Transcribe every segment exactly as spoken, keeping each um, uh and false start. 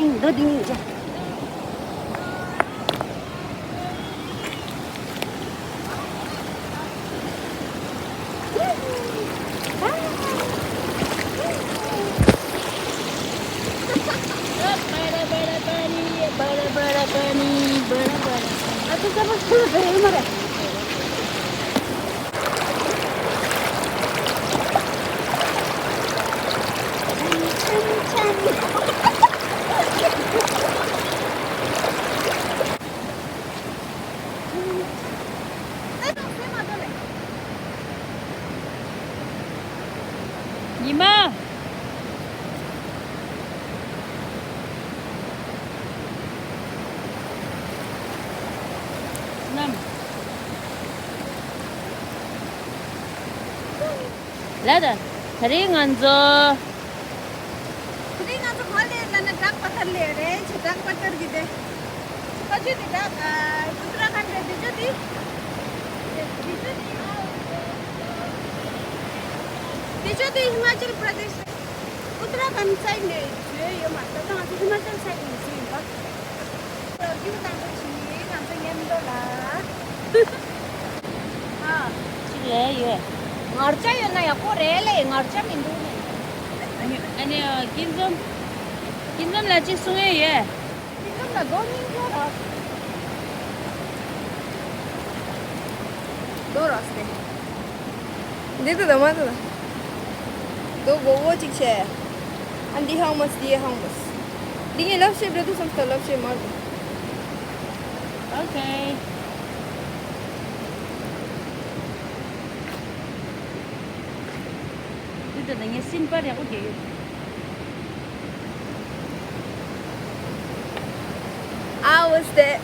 མདོ་འདི་གཉིས་བྱ། ཉི་མ། བསོད་ནམས། ལ་ད། དེ་རིང་ང་ཚོ། དེ་རིང་ང་ཚོ་ག་ལ་ལ་ན་ཌག་པ་ཐར་ལ་རེད། ཆེ་ཌག་པ་ཐར་གི་དེ། ཁ་ཆེ་དེ་ཌག་ཨ་ཨུ་ཏ་ར་ཁན་ཌ་དེ་ཆོ་དེ། དེ་ཆོ་དེ་ཨ། དེ་ཆོ་དེ་ཧི་མ་ཅལ་པྲ་དེཤ། ཨུ་ཏ་ར་ཁན་སའིཌ་ནས་བྱོས་ཡོད་མ་རེད། ད་ང་ཚོ་ཧི་མ་ཅལ་སའིཌ་ནས་བྱོས་ཡིན་པ། རྒྱུ་དང་པོ་ཞིག་ང་ཚོ་མཉམ་དུ་ལ། ཨ། གཅིག་ལས་ཡོད། ངར་ལྕགས་ཡོད་ན་ཡག་པོ་རེད་ལེ། ངར་ལྕགས་མི་འདུག་ནི། ཨ་ནི་ཨ་ཀིན་འཛོམས། ཀིན་འཛོམས་ལ་གཅིག་གསུང་ཡས་ཡོད། ཀིན་འཛོམས་ལ་རྡོ་གཉིས་ཡོད་ར། རྡོ་ར་སེ། འདི་ཏོ་ད་མ་ཏོ་ད། རྡོ་མགོ་བོ་གཅིག་བྱས། ཨ་འདི་ཧང་མོས་འདི་ཧང་མོས། འདི་ངས་ལབ་ཤེས་འགྲོ་དུས་སམ་སྟ་ལབ་ཤེས་མ་འགྲོ། ཨོ་ཁེ། འདི་ད་ནི་ངས་སིན་པར་ཡག་པོ་རྒྱག་ཡོད། I was there.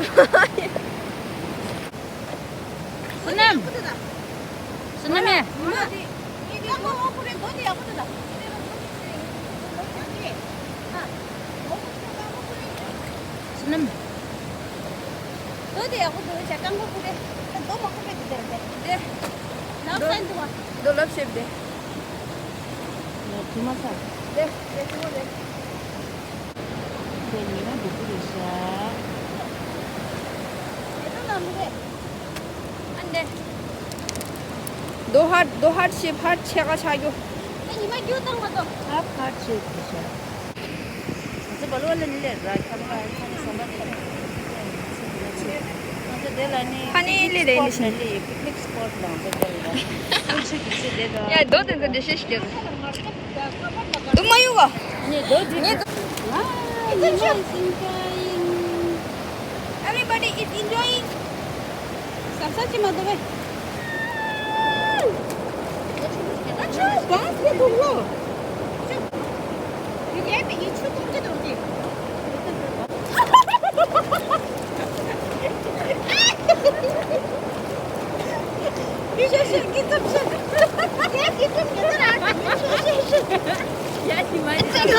བསོད་ནམས། བསོད་ནམས་ཡ། བསོད་ནམས། རྡོ་དེ་ཡག་པོ་འདུག་བྱ། སྐམ་པོ་ཀུ་རེ། རྡོ་མང་པོ་རེད་དེ་དེ་རེད་དེ། ལབ་སན་འདུག་བ། རྡོ་ལབ་ཤེས་དེ། ངས་དྲི་མ་ཚར། དེ་དེ་ཐུ་མོ་རེད། དེ་ཉི་མ་འདུག་གི་རེད་ཤག་དེ་ཚོ་ལ་མི་རེད། ཨ་འདྲེ། རྡོ་ཧར་རྡོ་ཧར་ཤེབ་ཧར་ཆེ་ག་ཆགས་རྒྱུ། ཨ་ཉི་མ་རྒྱུ་བཏང་མ་གཏོགས། ཧར་ཧར་ཆེ་གི་ཤག་ང་ཚོ་བ་ལོ་ལ་ནི་ལས་ར་ཁྱམ་ག་ཁྱམ་ཟམ་པ་ནི་ང་ཚོ་དེ་ལ་ནི་ཧ་ནི་ལི་རེ་ནི་ཤི། པིག་ནིག་སི་པོཊ་ལ་ང་ཚོ་དེ་ལ་སུ་ཆུ་གི་ཆུ་དེ་དང་། ཡ་རྡོ་དེ་ཚོ་འདྲེ་ཤེས་ཤིག་རྡོ་མ་ཡོང་ག་ནི་རྡོ་དེ་ནི་རྡོ། Everybody is enjoying. ཟ་ས་ཅི་མ་འདུག་བས། ཨ་ཆུ་བང་སེ་འདུག་ལོ། ཆུ། ཡུ་གེ་མི་ཡི་ཆུ་འཐུང་གི་འདུག་གི། ཡུ་ཤེ་ཤེ་གི་ཙམ་ཤེ། ཡ་གི་ཙམ་གི་ཙམ་ཨ་ཤེ་ཤེ་ཤེ། ཡ་ཤི་མ་ཤེ།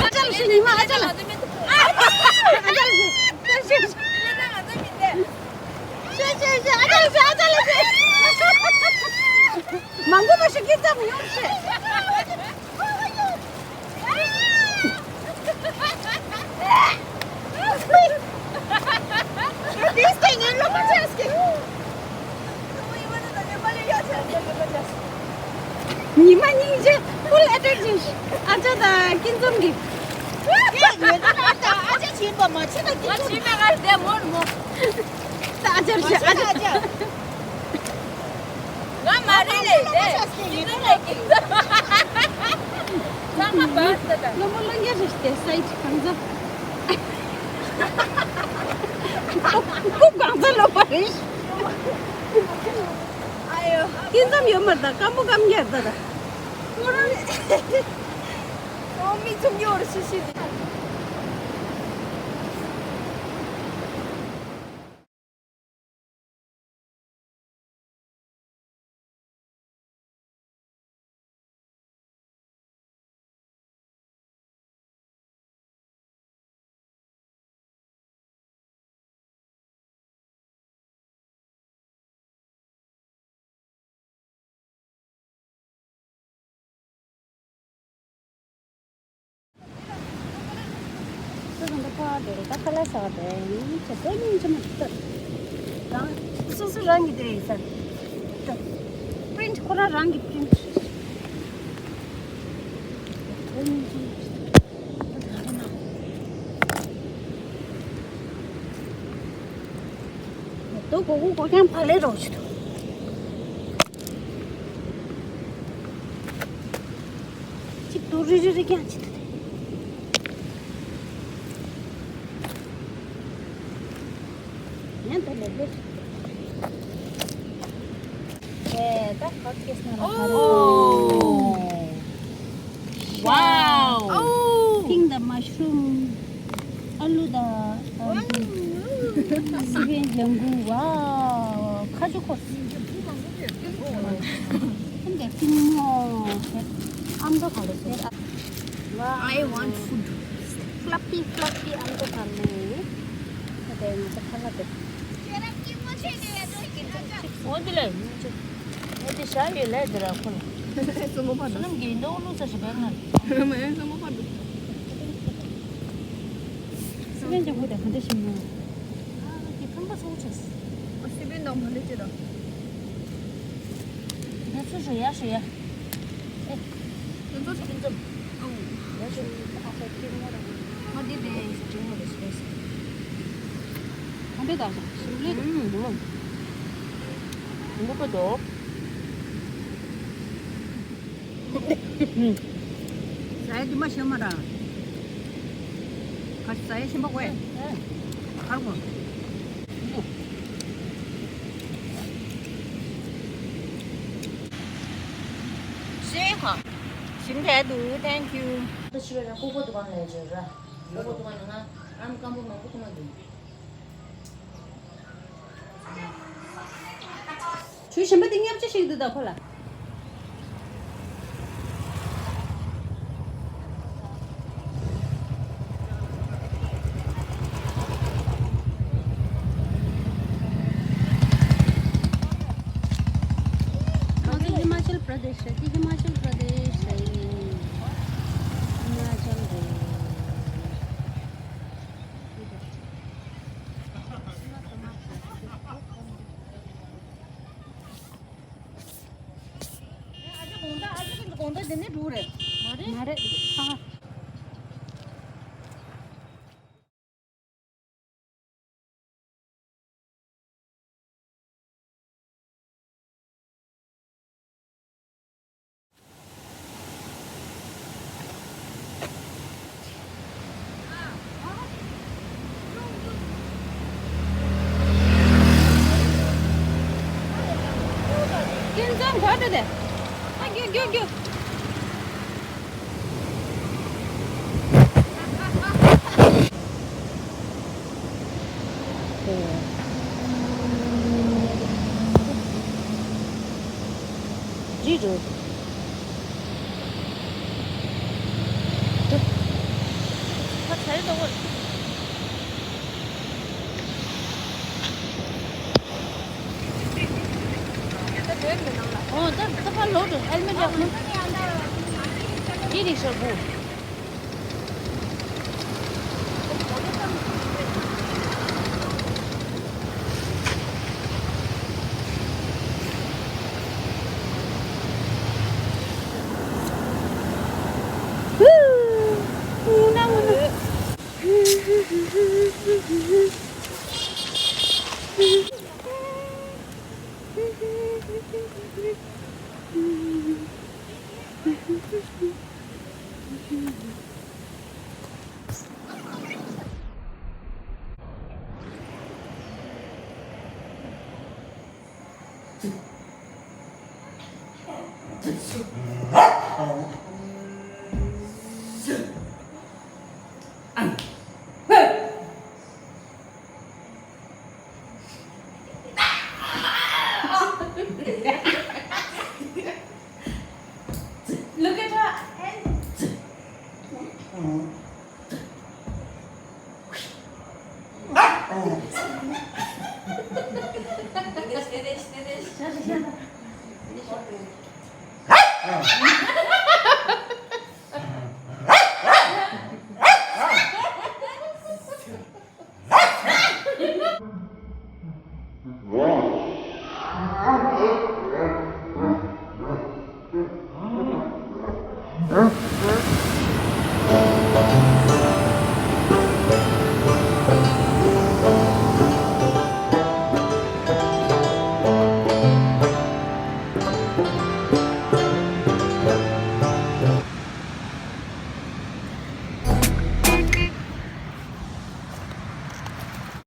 ཨ་ཅག་ལ་ཤེ་ཉི་མ་ཨ་ཅག་ལ། ཨ་ཅག་ལ་ཤེ། ཤེ་ཤེ་ཤེ། ཨ་ཅག་ལ་ཤེ། ཨ་ཅག་ལ་ཤེ། ཨ་ཅག་ལ་ཤེ། མང་པོ་མ་ཤི་གི་ཙམ་ཡོང་ཤེ། ཉི་མ་སྙིང་རྗེ་ཕུལ་ཨེ་ཊེག་བྱས། ཨ་ཅག་དང་ཀིན་ཙོམ་གྱིས། ཨ་ཅག་བྱིན་པ་མ་བྱིན་ན་ཀིན་ཙོམ། ད་ཨ་ཅག་ཤི། ཨ་ཅག་ང་མ་རེད་ལེ་དེ། ཚང་མ་བར་དུ་དང་། ལོ་མོ་ལོ་ཡ་རེད་དེ་སའིཌ་གང་ཚ། ཁུ་གང་ཚ་ལོ་མ་རེད། ཨ་ཡོ། སྐྱིད་འཛོམས་ཡོད་མ་རེད་ད། སྐམ་པོ་སྐམ་རྒྱག་ད་ད། ངོ་རང་རེད། ཨོ་མི་ཚུམ་ཡོད་རེད་ཤི་ཤི་དེ། འདི་ཕ་དེ་རེད། ད་ཁ་ལག་ཟ་བ་དེ་ཡིན་ཚེ་དེ་ཉིན་ཅི་མ་ཐུབ་ཐབས། རང་སོ་སོ་རང་གི་དེ་ཡིན་ས་རེད། པི་རིན་ཊི་ཁོ་རང་རང་གི་པི་རིན་ཊི་རེད། དེ་ཉིན་ཅི་མ་ཐུབ་ཐབས། ད་སྒོར་སྒོར་སྒོར་རྐྱང་ཕ་ལེ་རོགས་བྱེད་དོ། གཅིག་ཏུ་རི་རི་རི་རྐྱང་བྱེད་དོ། ཡང་དེ་ལས་ལེགས། ཨེ་ད་ཧོ་ཊི་ཀེ་སི་ནང་ལ་ཕ་ལེ། ཨོ། Wow. Oh, pink the mushroom. ཨ་ལུ་དང་ཨ་ལུ། སི་པན་ལྗང་གུ། Wow. ཁ་ཆུ་ཁོ། ཨ་འདི་པིང་མོ། ཨ་མདོ་ག་ལ་ཟེར། I want food. Fluffy fluffy ཨ་མདོ་ག་ལ། ཨ་དེ་ང་ཚོ་ཁ་ལག་དེ། འོ་འདི་ལས། འོ་འདི་ཤ་ཡོད་ལས་འདི་ར་ཁོ་ལ། སོ་མོ་ཕར་འདུག་སོ་ནམ་གྱི་འདོག་བླུགས་ས་ཞིག་བེད་ན། མ་ཡང་སོ་མོ་ཕར་འདུག་སི་པན་ལྗང་གུ་དེ་ག་འདྲ་ཞིག་ཡིན་ན། ཨ་གི་ཕན་པ་ཚོགས་ཆེས། ཨ་སི་པན་དང་ཕ་ལེ་ཅི་དང་། ང་ཚོ་ཞོ་ཡ་ཞོ་ཡ། ཨེ། ཁྱོད་ཚོ་ཁྱིམ་ཚང་། ཨོ། ཡ་ཞོ་ཡ། ཨ་ཧོ་ཁྱིམ་ཚང་ར། ང་འདི་དེ་ཞིག་ཅིག་མོ་རེ་ཞིག་རེད། གང་འདྲ་དག་ཞིག་ལེ། ཨུམ། ངོ་པ་དོ། ཟ་ཡ་དུ་མ་ཤེས་མ་ར། ཁ་ཟ་ཡ་ཤེས་པ་གོ་ཡ། ཨེ། ཁར་གོ། ཤེས་ཧ། ཞིམ་ཐལ་འདུག Thank you. ད་ཕྱི་པའི་ར་ཀོ་ཀོ་དུ་གང་ལས་བརྗོད་ར། ཀོ་ཀོ་དུ་གང་ལས་ང་ཨམ་སྐམ་པོ་མང་པོ་ཀུ་མ་འདུག་ཆུ་ཞིམ་པ་དེ་ཉབ་ཆ་ཞིག་འདུག་ད་ཁོ་ལ། ཨ་འདི་ཧི་མ་ཅལ་པྲ་དེ་ཤ་རེད། འདི་ཧི་མ་ཅལ་པྲ་དེ་ཤ་རེད། ཧི་མ་ཅལ་རེད། ཨ་ཅག་དགོང་དག་ཨ་ཅག་གི་དགོང་དག་དེ་ནས་འགྲོ་རེད། མ་རེད། མ་རེད། ཨ། ཀུན་བཟང་ག་འདྲ་དེ། ཨ་རྒྱུ་རྒྱུ་རྒྱུ། ཇི་རུ། ཁ་ཚ་ཡི་ཏོག་པར། ཨོ་ད་ད་ཕར་ལོག་འགྲོ། ཧེལ་མེ་ཊི་རྒྱག་ནི། འདི་རིག་ཤར་བུ། Look at her.